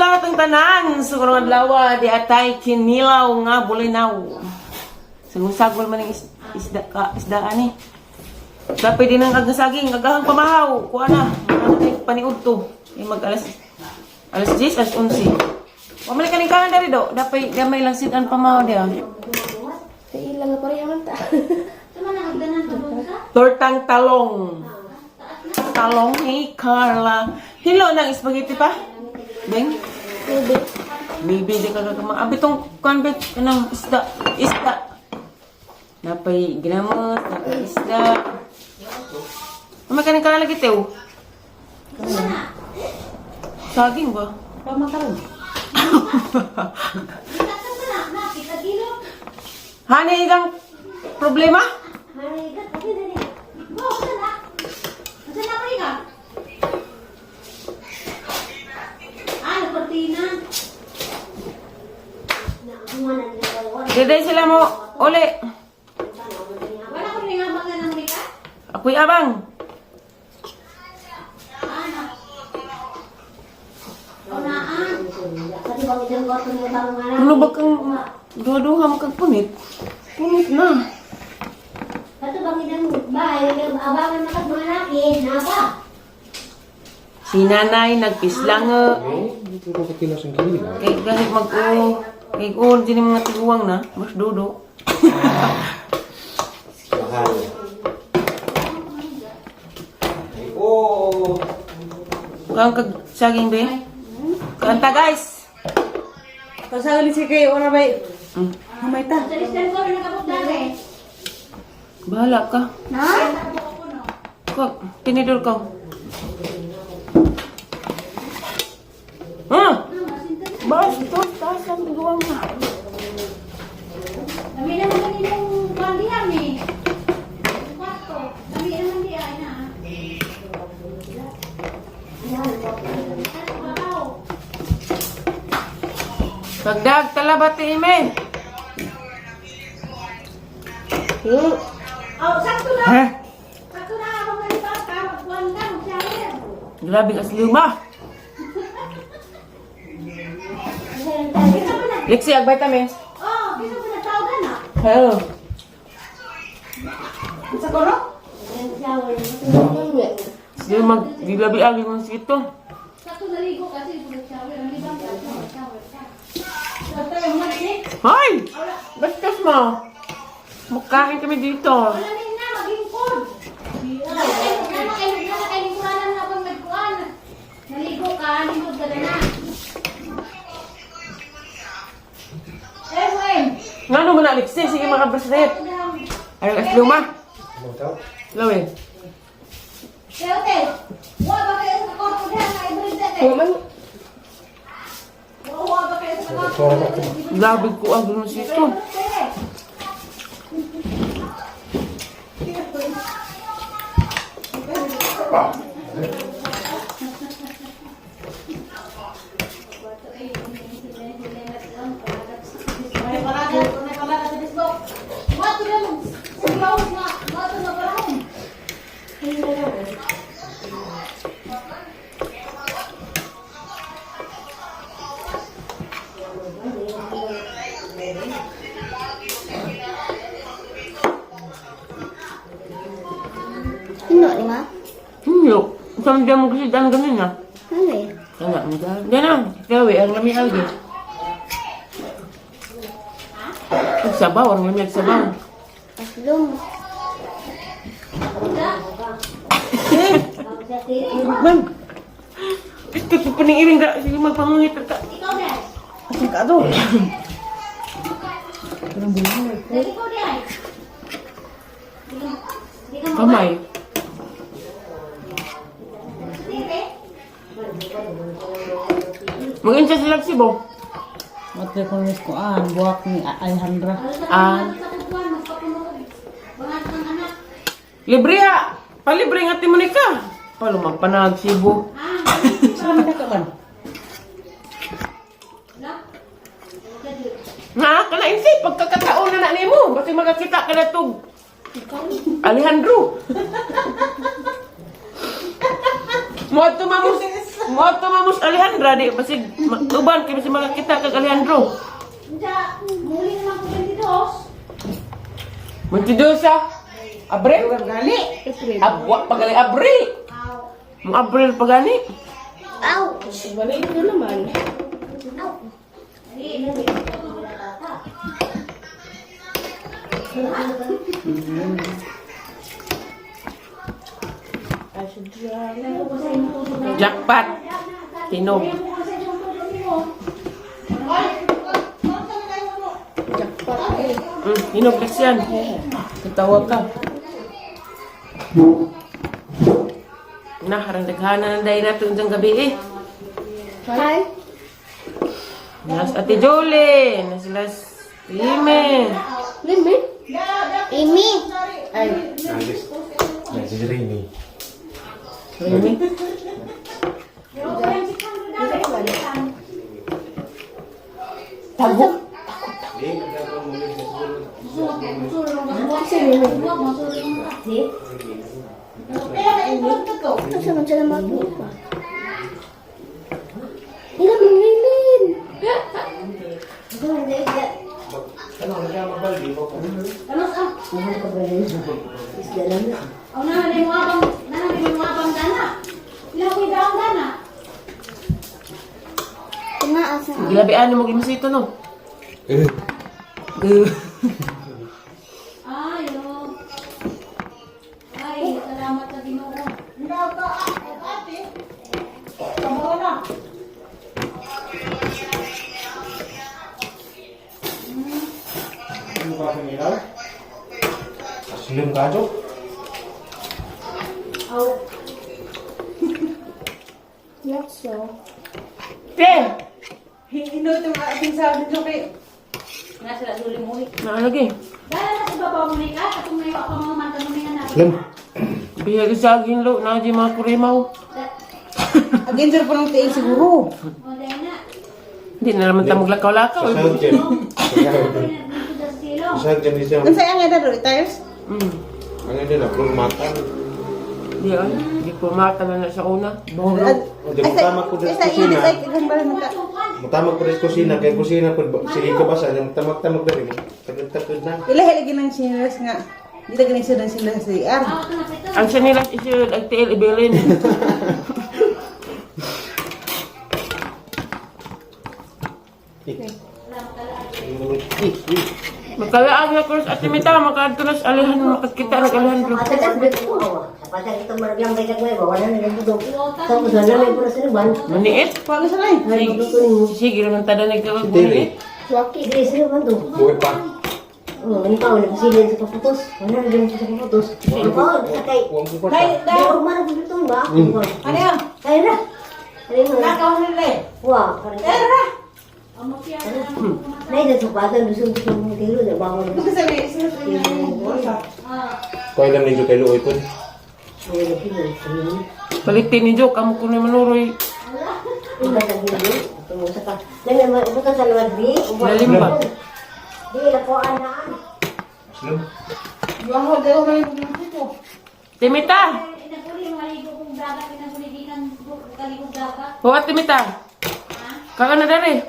adlaw atong tanan. So karong adlaw di atay kinilaw nga bulinaw. Sagol-sagol man ang isda ka isda ani. Sa pwede nang agasaging, agahang pamahaw. Kuha na. Mga kay paniud to. Ay mag alas alas 10, alas 11. Wa man kaning kahan dari do. Dapay gamay lang sidan pamahaw diha. Sa ilang nga pareha man ta. Tortang talong. Talong ni Carla. Hilo nang spaghetti pa? Beng? Maybe. Maybe di ka kama. Abi tong convent kanang isda, isda. Napay ginamot, napay isda. Ano kaning kala gitew? Saging ba? Pamakaroon. Hani ilang problema? Dede sila mo uli. Ako'y abang. Ano ba kang duha-duha mo kang punit? Punit na. Kato bang idang bahay, abangan na mga laki, napa. Si nanay nagpislang. Hindi ko kakilos ang kinilaw. Kay gahit mag-o. Kay o din yung mga tiguang na. Mas dudo. Mahal. Ay, oh! Kang kag saging be. Kanta guys. Pasagali si kayo, ora bay. Hamay ta. Bahala ka. Na? Kag tinidor ka. Ah! Bastos, taas ang tiguang na. Dami naman kaninong bandihan eh. Kwarto. Dami naman di ay na. Ano ba Pagdag talabat ime. Oh, sakto na. Ha? Sakto na ako nalipat ka. Magkuhan ka. Mag-shower. Grabe kas lima. Kita mo na. Lexi, ag vitamins. Oh, kita mo na tawagan na. Hello. Sa kono? Sige, mag gilabi agi mong sito. Sakto naligo kasi mag-shower. Ang libang ka. Mag-shower ka. Sakto yung mali. Hoy! Bastos mo. Mukhain kami dito. Wala na na, maghingkod. Nana kayo habang nagkuhan. Naligo ka, lingkod ka na na. Eh, Wen. Ngano mo na, Lexi? Sige, mga bracelet. Ay, as luma. Ano daw? Lawi. Teote, wa ba kayo sa kwarto diha na ibrid dati? Human. Wa ba kayo sa kwarto? Grabe ko ang mong sito. May parada, may parada sa Facebook. Wa to lang, sa nga, wa to na parahon. Hino, di ba? Hindi. Saan diyan mo kasi daan ganun na? Ano eh? Wala, ang daan. Diyan na. Lawi, ang lami algi. Ang sabaw, ang lami ang sabaw. Aslum. Ma'am! Ito, ito, paningiring ka. Sige, magpangungit ka. Ikaw dai. Asan ka do? Ikaw dai. Di ka Kamay. Dire. Mag-insa sila sibo. Matre ko mis kuan, buwak ni Alejandra. Ah. Sa kuan magpapuno. Bangat ng anak. Libre ha! Palibre nga ti Monica. Palumagpanag sibo. Ah, Sa kami ka man? la. Nga, kanain si pagkakataon na na nimo. Basta magkakita ka na tug. Alejandro. Mo to mamo. Mo to mamos Alejandra di basig uban kay basig makakita kag Alejandro. Unsa, muli naman ko 22. Mantidosa. Abril? Gali. Abwa pagali Abril. Mo Abril pagani. Ouch! Balik na naman. Jackpot. Tinog. Hinog kasi yan. Tatawa ka. Na, harang daghana ng dahil natin diyang gabi eh. Hi. Nas Ate Jolie, nas sila Ime. Mimi? Imi. Ay. Nagis. Nagis Remy. Ime. Tago. Di? Asa man sila magbuka? Ila manglilin. Ano, nagkamabaldi mo? Ano sa? Isda lang na. Aw na na yung abang, na na yung abang dana. Ila ko daang dana. Nga asa. Gilabian mo gimasito no. Eh. Ayo. Ay, salamat sa Ginoo. Ano ba ang ilaw? Slim ka, Jo? Aw, Yakso. Te! Hino itong ating sabi nyo kay... na sila suli mo. Naalagi. Dala na sa babaw mo ni ka, katong nayo ako mga man tanong nga na. Slim. Bihag sa agin lo, na di mga kurimaw. Again, sir, po ng tiil siguro. O dahil na. Hindi na naman tayo maglakaw-lakaw. Sa Eh. dyan. Dito sa silong. Sa dyan siya. Ang saya nga na, tires? Ang hindi na, matan. Di ay, di ko mata na na sa una. Bolo. O, di mutamak ko Ay, sa sa kusina. ilis ay kagambala na ka. Mutamak ko sa kusina, kay kusina ko, sige ko basa, yung tamak-tamak na rin. Takod-takod na. Ilahi lagi ng chinelas nga. Di ta ganing sila sila sa CR. Aw, ito na pito. Ang siya isulod ang TL ibilin. Eh, Magkalaag na cross at imita, makadto na sa Alejandro, makakita ng Alejandro. Kapag ito maraglang may kagway, wala na lang dito. Tapos wala may pura sa luban. Maniit. Paano sa lay? Sige, sige naman tada nagkawag Si Terry. maniit. Waki, di sa luban to. Buhay pa. Oh, ano pa, wala kasi sa kaputos. Wala na lang sa kaputos. Oh, kay. Huwag ko pa Kay, siya. Di ako marag dito ba? Ano yan? Kaya na. Ano yun? Nakaw nila eh. Wah, parang. Tara na! Nay, sa patan, gusto ko sa mga tiro, na bangon. Gusto sa may isa sa inyo. Kaya lang ninyo kay Luoy po. Palitin ni Jo, kamo ko ni manuroy. Lalim ba? Di, lakuan na. Slim. Baho, di ako may dito. Timita! Inaguli, maligo kong dagat, inaguli gikan kaligog dagat. Huwag timita! Kaka na dari.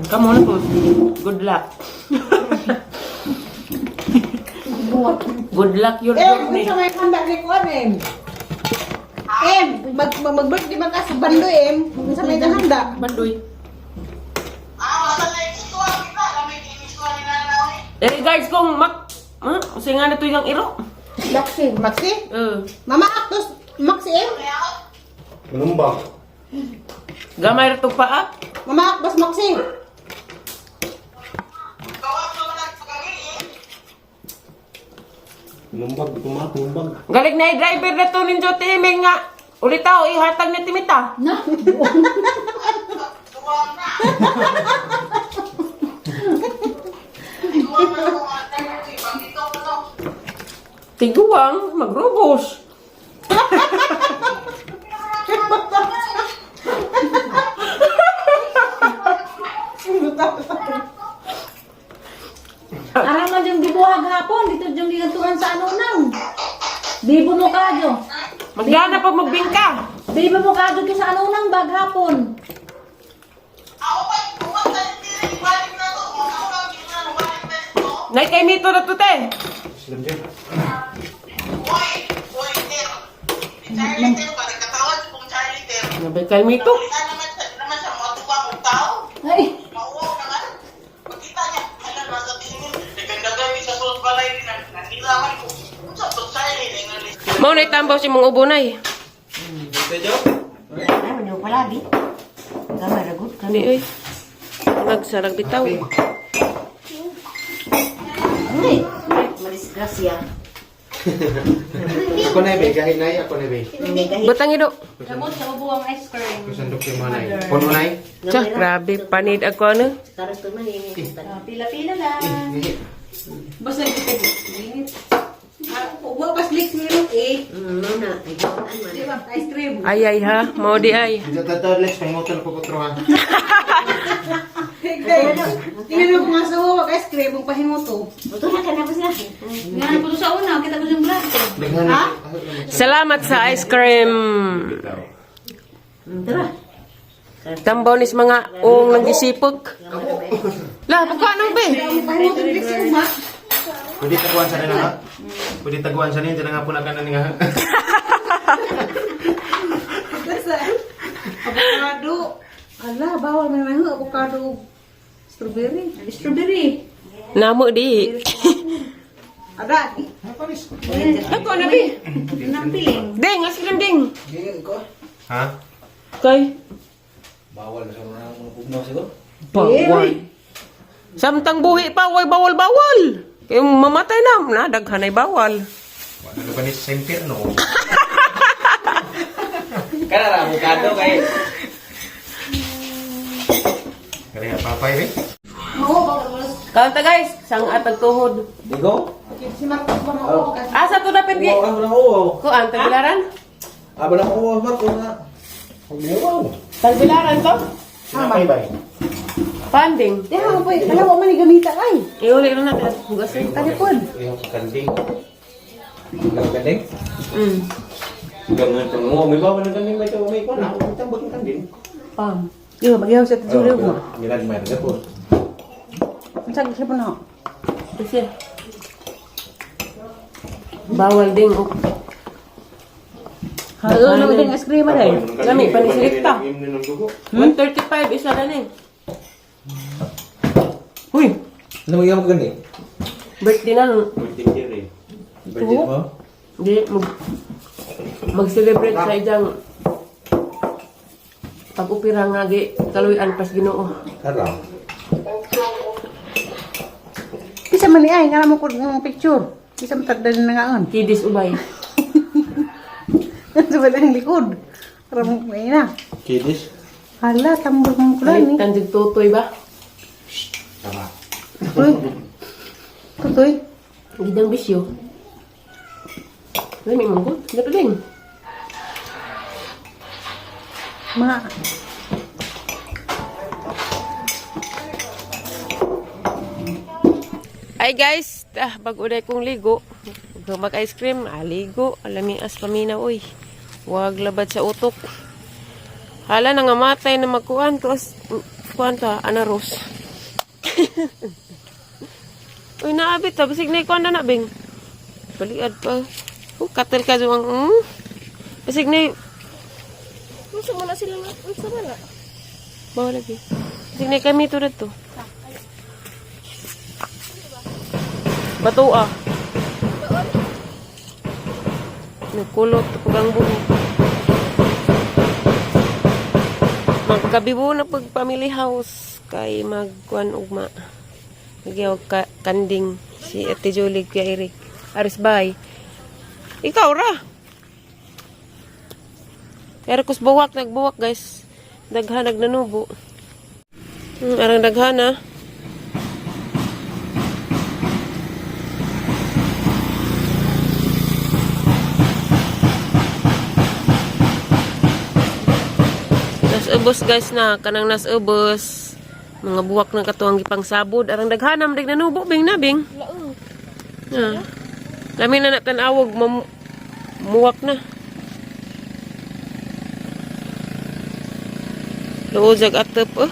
Kamo na po. Good luck. Good luck your Eh, journey. gusto may handa ni Kuan eh. Em, mag mag mag-birthday man ka sa bando em. Gusto may handa. Bandoy. Eh guys, kung mak... Huh? Kasi nga na to yung iro. Maxi. Maxi? Eh, Mama Actos, Maxi em. Manumbang. gamay ra tong paa. Mama Actos, Maxi. Manumbag, tumak, manumbag. Galing na driver na to ninjo timing nga. Ulitaw, ihatag ni timita. Na? Tiguang, magrubos. Araman yung gibuhag hapon dito yung gigantuan sa ano nang. Bibo mo kadyo. Magdana pag magbingka. Bibo mo kadyo ki sa ano nang bag hapon. Nay kay mito na to te. Slim Jim. Nabay kay mito. Ay, Mao na itambaw si mong ubo nay. Ay, ano pala, bi? Gamay, ragot ka. Hindi oy. Nagsarag bitaw. Ay, madisgrasya. Ako na, be. Gahin na, ako na, be. Butang ido. Gamot sa ubo ang ice cream. Kusandok yung mga nay. Puno nay. Tsa, grabe panid ako ano. Karos to man, eh. Ah, pila-pila lang. Basta init. Wa pas leaks meron eh. Muna, ay, an man. Di ba? Ice cream. Ay ay ha, mao di ay. Diyan tata, Lex, pangutan ko kutro ha. Tingnan mo kung asa wa ice cream ang pahinguto. Buto na ka na ba sila? Nga po sa una, kita ko yung vlog. Daghan na. Salamat sa ice cream. Tara. Tambaw nis mga ong nangisipog. La, pagkuan be. Pahinguto leaks yung ma. Pwede taguan sa nila ha? Pwede taguan sa nila, nga po na kanan nga. Basta avocado. Ala, bawal may mahu avocado. Strawberry. Strawberry. Namo di. Ada. Ako na bi. Nang piling. Ding, ice cream ding. Ha? Kay. Bawal sa mga mga bugnaw siguro. Bawal. Samtang buhi pa, way bawal-bawal. Kay mamatay na, na daghan ay bawal. Wala na ba ni sa impyerno? Kana ra avocado kay Kaya papay, be. Kaunta guys, sang atag tuhod. Digo? Si Marcos ba mao ka? Asa to dapat gi? Wow, na oo. Kuan tagbilaran? Aba na oo, Marco na. Wow. Tagbilaran to? Sinapay ba? Panding. Diha mo ala wa man ni gamita ay. Iuli na natin hugasin. Talipon. Yung kanding. Gang kanding? Gangan pang mo, may bawal na kanding may may ko na. Tambot ng kanding. Pam. Yo, magihaw sa tsuri mo. Milan may na po. Unsa gyud po na? Kasi bawal ding oh. Halo, ano ding ice cream ay. Lami, panisilikta. Yung ng dugo. 135 isa na ni. Uy, Ano mo yung kanding? birthday na. Birthday year eh. Budget mo? Di, mag-celebrate sa ijang pag-upira nga gi kaluyan pas Ginoo. Kara. Bisa man ni ay nga mo ko ng picture. Bisa man tagdan na ngaon. Kidis ubay. Sa balang likod. Para mo may na. Kidis. Hala, tambol mong kulan ni. Balitan jud tutoy ba? Tama. Uy. Tutoy. Gidang bisyo. Lami man gud. Dapat din. Ma. Ay guys, bago na kong ligo. Huwag mag ice cream, ligo. Alami as paminaw oy. Wag labad sa utok. Hala nangamatay na magkuan to as kuan ta anaros. Uy naabit ta bisig na kuan na na bing. Baliad pa. Oh, katel ka juang. Bisig na. Unsa mo na sila nga? Unsa man na? Bawal lagi. Bisig na kami to dito. Bato ah. Nagkulot pag ang buhok. Magkabibo na pag family house kay magkuan ugma. Nagyaw ka kanding si Ate Julie kuya Eric. Aris bay. Ikaw ra. Pero kus buwak nagbuwak guys. Daghan nagnanubo. Arang daghan ah. Nas ubos guys na kanang nas ubos. Mga buwak ng katuang gipangsabod. Arang daghanam, dag nanubo, bing na, bing. Lao. Ah. Lami na natanawag, muwak na. Luod jag atep eh.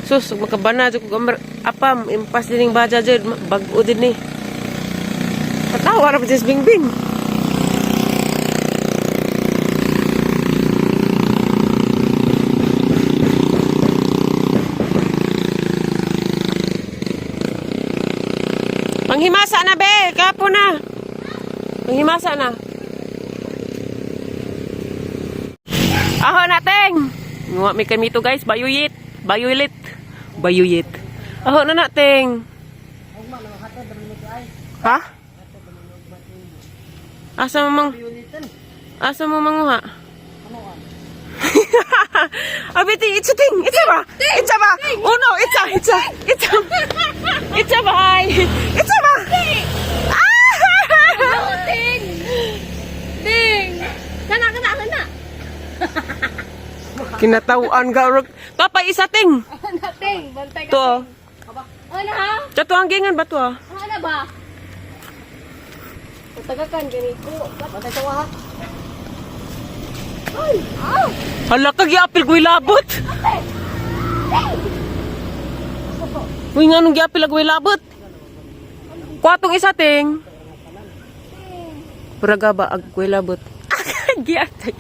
Sus, makabana jud kog apam impas dining baja jud bag-o din ni. Katawa ra pa jud bingbing. Panghimasa na be, kapo na. Panghimasa na. Aho na teng. Nguwa mi kami to guys, bayuyit, bayulit, bayuyit. Aho na na teng. Ha? Asa mo mang Asa mo manguha? Abi ting, it's a ting, it's a ba? It's a ba? Uno, it's a, it's a, it's a. It's a ba? It's a ba? Ah! Ding! Ding! Kana, kana, kana! Kinatawaan ka, Rok. Papa, isa ting. Ana, ting! Bantay ka. To. Ano ha? Sa to ang gingan ba to ah? Ano ba? Patagakan, gani ko. Bantay sa ha. Ay! Aw! Hala ka, giapil ko'y labot. Uy, nga nung giapil ago'y labot. Kwatong isa, ting. Puraga ba, ago'y labot. Giatay.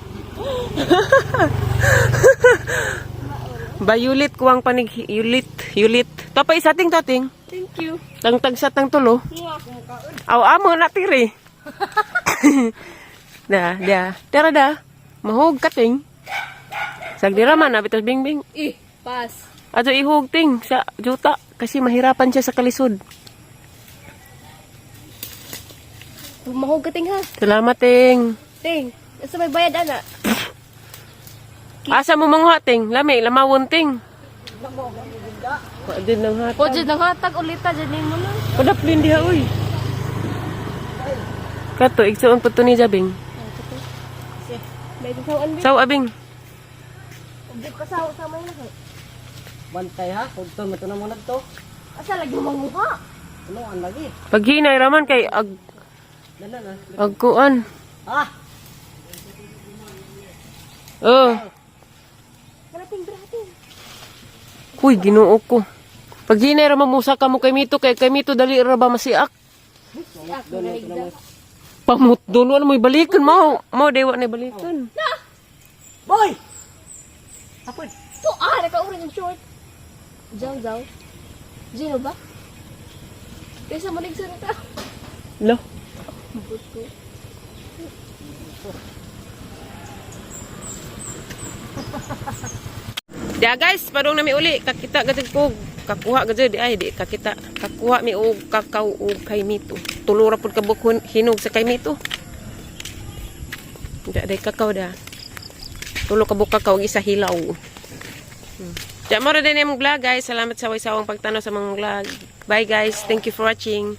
Bayulit ko ang panig, yulit, yulit. Tapa isa, ting, to, ting. Thank you. Tangtag sa tang tulo. Mwah. Aw, amo na tiri. Da, da. Tara da. Mahog ka ting. Sagdira man abitas bingbing. Eh, pass. Ato ihog ting sa juta kasi mahirapan siya sa kalisod. Mahog ka, ting ha. Salamat ting. Ting, asa may bayad ana? Asa mo manguha ting? Lami, lamawon ting. Wa din nang hatag. O, dyan lang hatag ulit ta, dyan mo na. Padaplin diha oy. Kato igsuon po to ni Jabing. May sawan Saw abing. Object pa sa sa may na. Bantay ha. Kugton mo to na muna to. Asa lagi manguha? Ano ang lagi? Paghinay raman kay ag Dala na. agkuan. Ah! Oh. Karating brating. Uy, Ginoo ko. Pag hinay ra mamusa ka mo kay Mito, kay Mito dali ra ba masiak? Pamut doon, wala mo'y balikan mo. Mo, dewa na balikan. Boy! Apod. To ah, naka-orange yung short. Jaw jaw. Gino ba? Kaysa malig sa nita. Lo. But ko. Dia guys, padung nami uli, kakita gajud ko. Kakuha gajud di ay di kakita. Kakuha mi og kakao og kay Mito. Tulo ra pud ka buok hinog sa kay Mito. Da day kakao da. Tulo ka buok kakao ug isa hilaw. Diyan mo rin din yung vlog guys. Salamat sa way-sawang pagtanaw sa mga vlog. Bye guys. Thank you for watching.